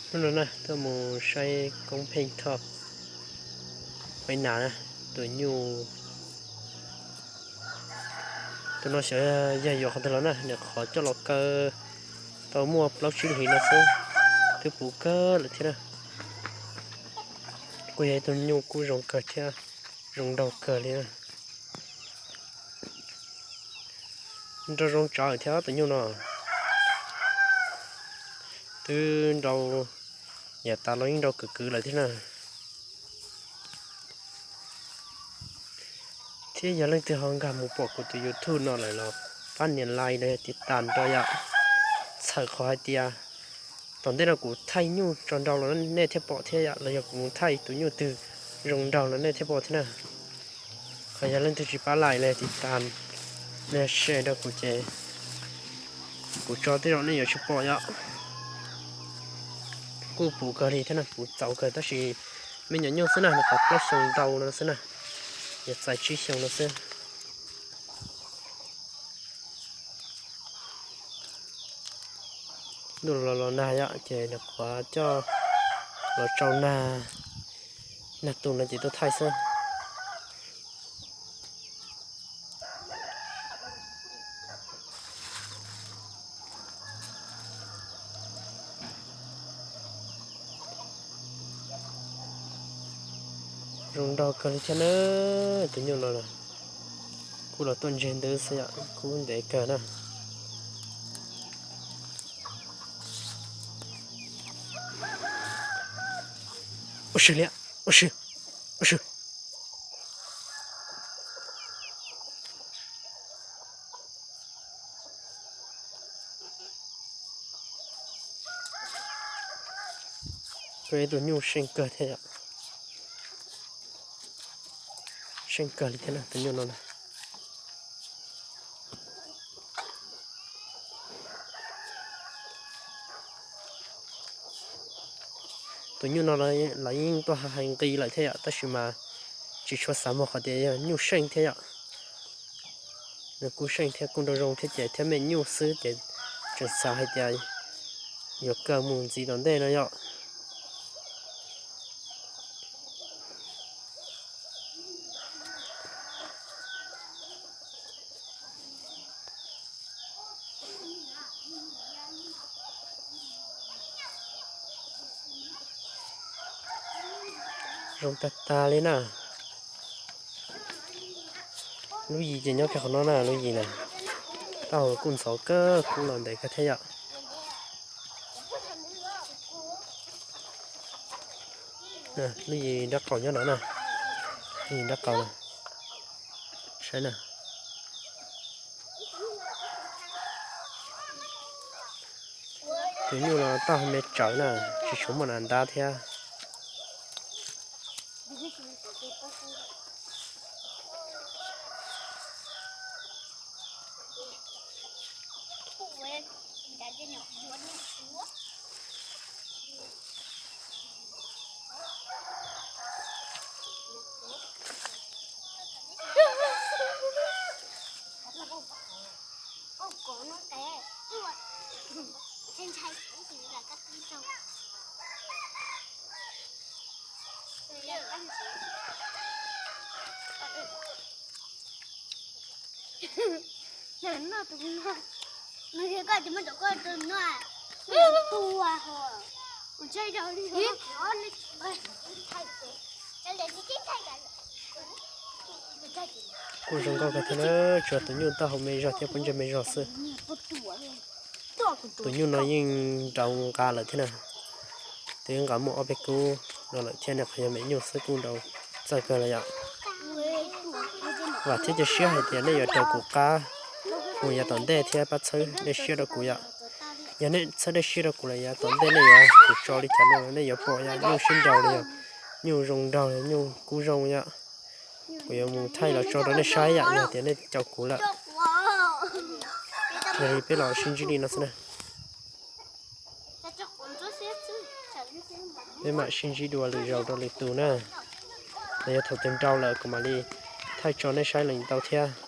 Hnub no na tuaj mus saib koob pheej thoj peb nas na, tus nyuj, tus no xyov yog yuav qhov twg los na, nws qhov coj los kaw tau muaj plaub tsib hlis no xwb, twb puv kawg lawm thiab na. Kuj yog ib tug nyuj kuj zoo kawg thiab, zoo nraug kawg li na. Nrau zoo tsawv thiab tus nyuj no, twb nrau, yav tas los yeej nrau kwv kwv lawm thiab na. Thiab yog leej twg ho nkag mus pom kuv tus YouTube no lawm los pab nias like los yog tiv tas rau yom. Txhawm qhov hais tias tom ntej no kuv thaij nyuj tso nrau los nej thiaj pom thiab yom, los yog kuv mus thaij tus nyuj twg zoo nraug los nej thiaj pom thiab na. Qhov yog leej twg tsis pab like los yog tiv tas los yog share rau kuv ces kuv tso tej zaum nej yuav tsis pom yom. Kuj puv kawg li thiab na, puv txaus kawg tab sis me nyuam nyuj xwb na, nws qhov plaub xyoo ntau no xwb na, yuav txais tsib xyoo no xwb. Ntuj los los nag yom, ces nws qhuav coj los tsau nag, nag tu no ces tuaj thaij xwb. Zoo nraug kawg li thiab na, tus nyuj no los kuj los tuaj ntseg ntawd xwb yom, kuj ntev kawg na. Ua si li, ua si, ua si. Kuj ib tug nyuj seej kawg thiab yom. Seej kawg li thiab na tus nyuj no na. Tus nyuj no los yeej tuaj hais nqi lawm thiab yom, tab sis mas tsis tshua xav muag qhov tias yog nyuj seej thiab yom. Nws kuj seej thiab kuj nrau zoo thiab ces thiab me nyuj xwb ces tseem xav hais tias yuav kaw mus ntxiv tom ntej no yom. Zoo tag tag li na. Lub yim ces nyob kiag qhov no na, lub yim na. Taub hau kuj ntxhov kawg, kuj los ntev kawg thiab yom. Lub yim nraub qaum nyob no na. Lub yim nraub qaum na. Saib na. Tus nyuj no taub hau me tsawv na, tsis tshua muaj nas ntab thiab. Kuj zoo nkauj kawg thiab na, tsuas tus nyuj taub hau me zog thiab pob ntseg me zog xwb. Tus nyuj no yeej nrau nqa lawm thiab na. Twb nqa muaj ob peb kub no lawm thiab, nws qhov yog me nyuj xwb kuj nrau txawj kawg lawm yom. Vam thiab cia siab hais tias nej yuav rau kuv qab mus yav tom ntej thiab pab txhawb dej siab rau kuv yom. Yog nej txhawb dej siab rau kuv lawm yav tom ntej nej yuav kuv tso li cas no nej yuav pom yom, nyuj sib nraus li yom, nyuj zoo nraug li, nyuj kub zoo yom. Kuv yuav mus thaij los tso rau nej saib yom, yog tias nej caum kuv lawm. Yog li peb los sib ntsib li no xwb na. Peb mam sib ntsib dua lwm zaus rau lwm tus na. Los yog thaum twg nrau lawm kuv mam li thaij tso nej saib lees tau thiab.